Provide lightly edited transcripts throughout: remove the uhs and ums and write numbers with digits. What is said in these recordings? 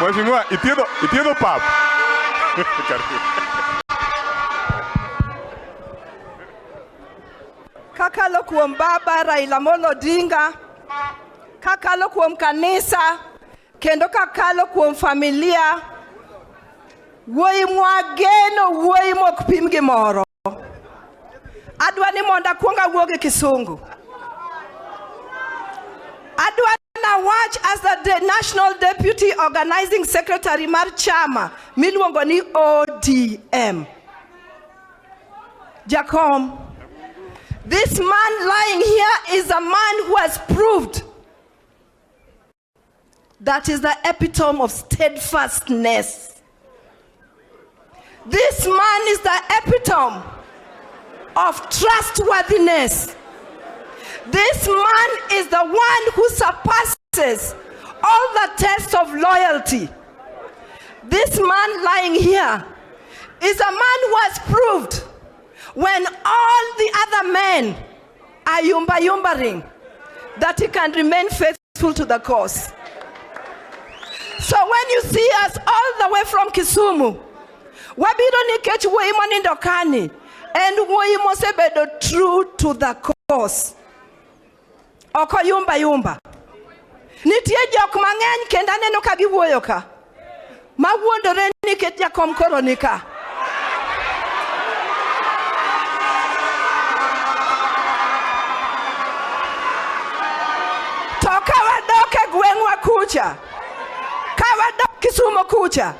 Mheshimiwa, ithiedho pap. Karibu. Kakalo kuom baba Raila Amolo Odinga, kakalo kuom kanisa, kendo kakalo kuom familia, wuoyi mwageno, wuoyi mok pim gi moro. Adwa ni mondo akwong awuo gi Kisungu. Adwa nawach as the National Deputy Organizing Secretary mar chama miluongo ni ODM. Jakom, this man lying here is a man who has proved that is the epitome of steadfastness. This man is the epitome of trustworthiness. This man is the one who surpasses all the tests of loyalty. This man lying here is a man who has proved when all the other men are yumba yumbaring that he can remain faithful to the cause. So when you see us all the way from Kisumu, wabiro nikech wuoyi monindo kani en wuoyi mosebedo true to the cause. Ok oyumba yumba. Nitie jok mang'eny kendo aneno ka giwuoyo ka mawuondore nikech jakom koro ni ka. To ka wadok e gweng'wa kucha, ka wadok Kisumo kucha,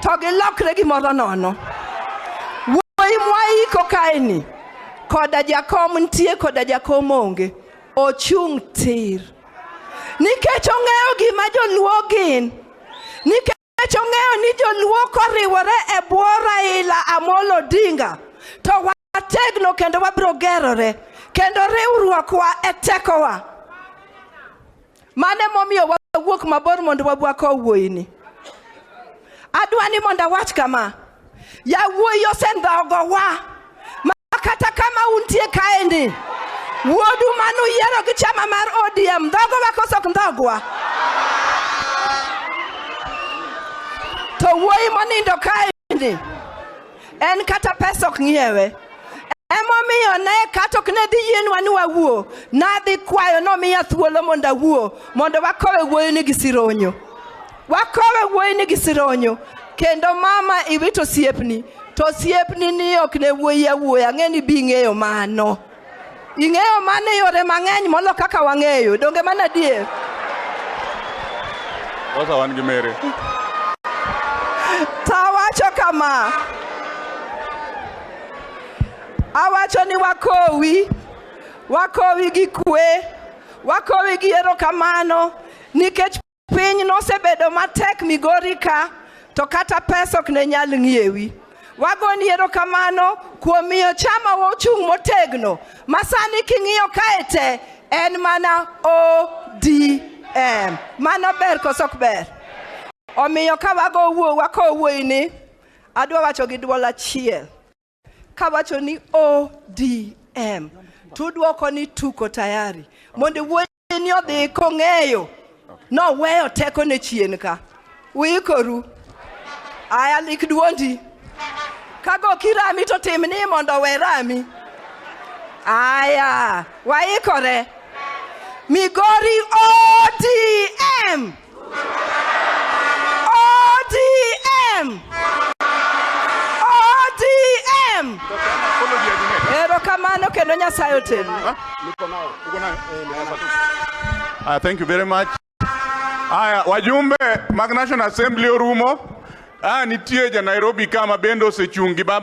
to gilokre gimoro nono. Wuoyi mwaiko kaeni, koda jakom nitie koda jakom onge, ochung' tir. Nikech ong'eyo gima joluo gin. Nikech ong'eyo ni joluo koriwore e bwo Raila Amolo Odinga, to wategno kendo wabiro gerore, kendo riwruokwa e tekowa. Mano emomiyo wawuok mabor mondo wabwako wuoyini. Adwa ni mondo awach kama, yawuoyi osendhogowa ma kata kama untie kaendi, wuodu manuyiero gi chama mar ODM ndhogowa koso ok ndhogwa? To wuoyi monindo kaendi en kata pesa ok ng'iewe. Emomiyo ne kata ok ne dhi yienwa ni wawuo, nadhi kwayo nomiya thuolo mondo awuo, mondo wakowe wuoyini gi sironyo. Wakowe wuoyini gi sironyo, kendo mama iwito osiepni, to osiepni ni ok ne wuoyi awuoya, ang'e ni bi ing'eyo mano. Ing'eyo mano e yore mang'eny molo kaka wang'eyo, donge mano adier? Sasa wan gi Mary. To awacho kama, awacho ni wakowi, wakowi gi kwe, wakowi gi erokamano, nikech piny nosebedo matek Migori ka, to kata pesa ok ne nyal ng'iewi. Wagoni erokamano kuom miyo chama ochung' motegno, ma sani king'iyo kae te en mana ODM. Mano ber koso ok ber? Omiyo ka wago wuo wakowo wuoyi ni, adwa wacho gi duol achiel. Kawacho ni ODM, tudwoko ni tuko tayari. Mondo wuoyi ni odhi kong'eyo noweyo teko ne chien ka. Uikoru. Aya lik duondi. Kago kirami to tim ni mondo owe rami. Aya, waikore. Migori ODM. ODM. ODM. Erokamano kendo Nyasaye otelnu. Thank you very much. Aya, wajumbe mag National Assembly orumo. Nitie ja Nairobi ka ma bende osechung' gi baba.